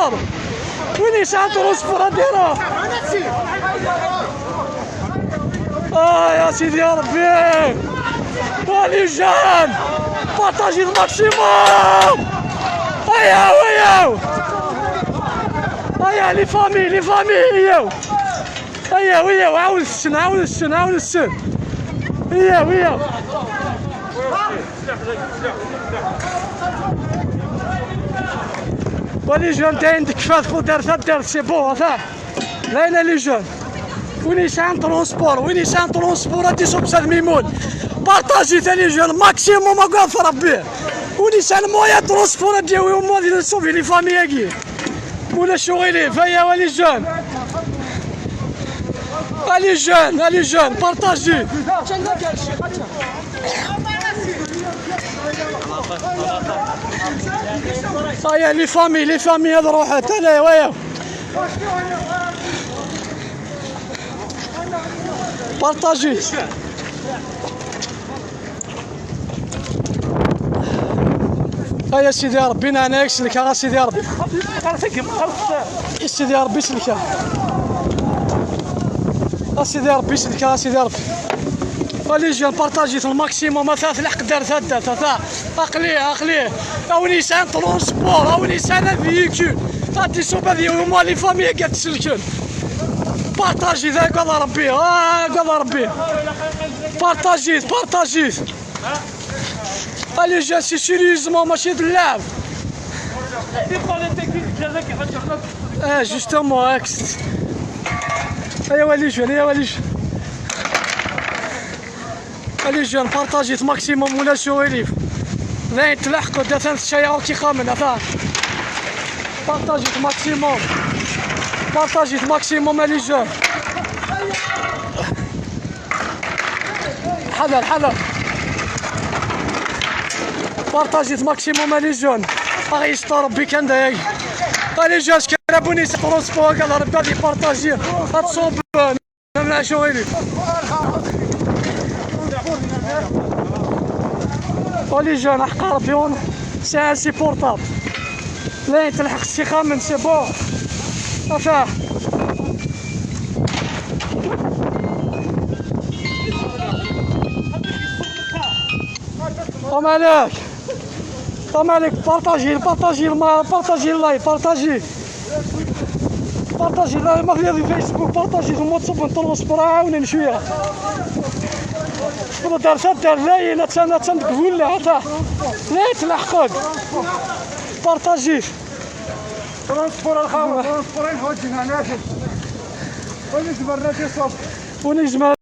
transport، وين يسعى transport ديرو. اه يا سيدي يا ربي، و les jeunes، partagez ال maximum. هيا هيا هيا les familles، les familles، هيا هيا هيا، عاون السن، عاون السن، عاون السن، هيا هيا. و les jeunes تاع عندك كفاف خو دار دار، c'est bon هذا لا les jeunes. وين يسعى transport، وين يسعى transport هادي صوب ميمون. partagez ثاني jeunes maximum قاف ربي. وين يسعى moyen transport هادي وما غادي نصوفي les familles كي ولا شغيلي فيا. و les jeunes، allez jeunes، allez jeunes، partagez. هيا les familles، les familles هذا روحوا تعالى ويا partagez. هيا سيدي ربي انا يسلك يا سيدي ربي، يا سيدي ربي يسلك، يا سيدي ربي يسلك، يا سيدي ربي. les jeunes، partagez ال maximum. مثلا تلحق دار ثلاثة ثلاثة، اقلية اقلية. اوني سان transport، اوني سان véhicule غادي صوب هذه هما les familles قاعد تسلكن. partagez ذاك قال ربي، اه قال ربي. partagez، partagez les jeunes، c'est sérieusement ماشي اللعب. اه justement اكس. ايوا les jeunes، ايوا les jeunes، les jeunes، partagez maximum ولا شو اليف لا تلحقوا دا ثلاث شيء كي خامن هذا. partagez maximum، partagez maximum les jeunes. حذر حذر. partagez maximum les jeunes. باغي يستر ربي كان دايق. les jeunes كرابوني transport قال ربي غادي partager تصوب من شغلي. و les jeunes حق ربي c'est insupportable. لا تلحق السي خامن، c'est bon افا. مالك مالك، partagez، partagez، partagez ال live، partagez، partagez ال live ما في فيسبوك، partagez في الواتساب. transport عاونني شويه. دار دار لا لا تانا تنقول لا هذا لا تلحقوك. partagez. transport الخاوة، transport نحوجنا ناكل ونجبر ناكل صوب ونجمع.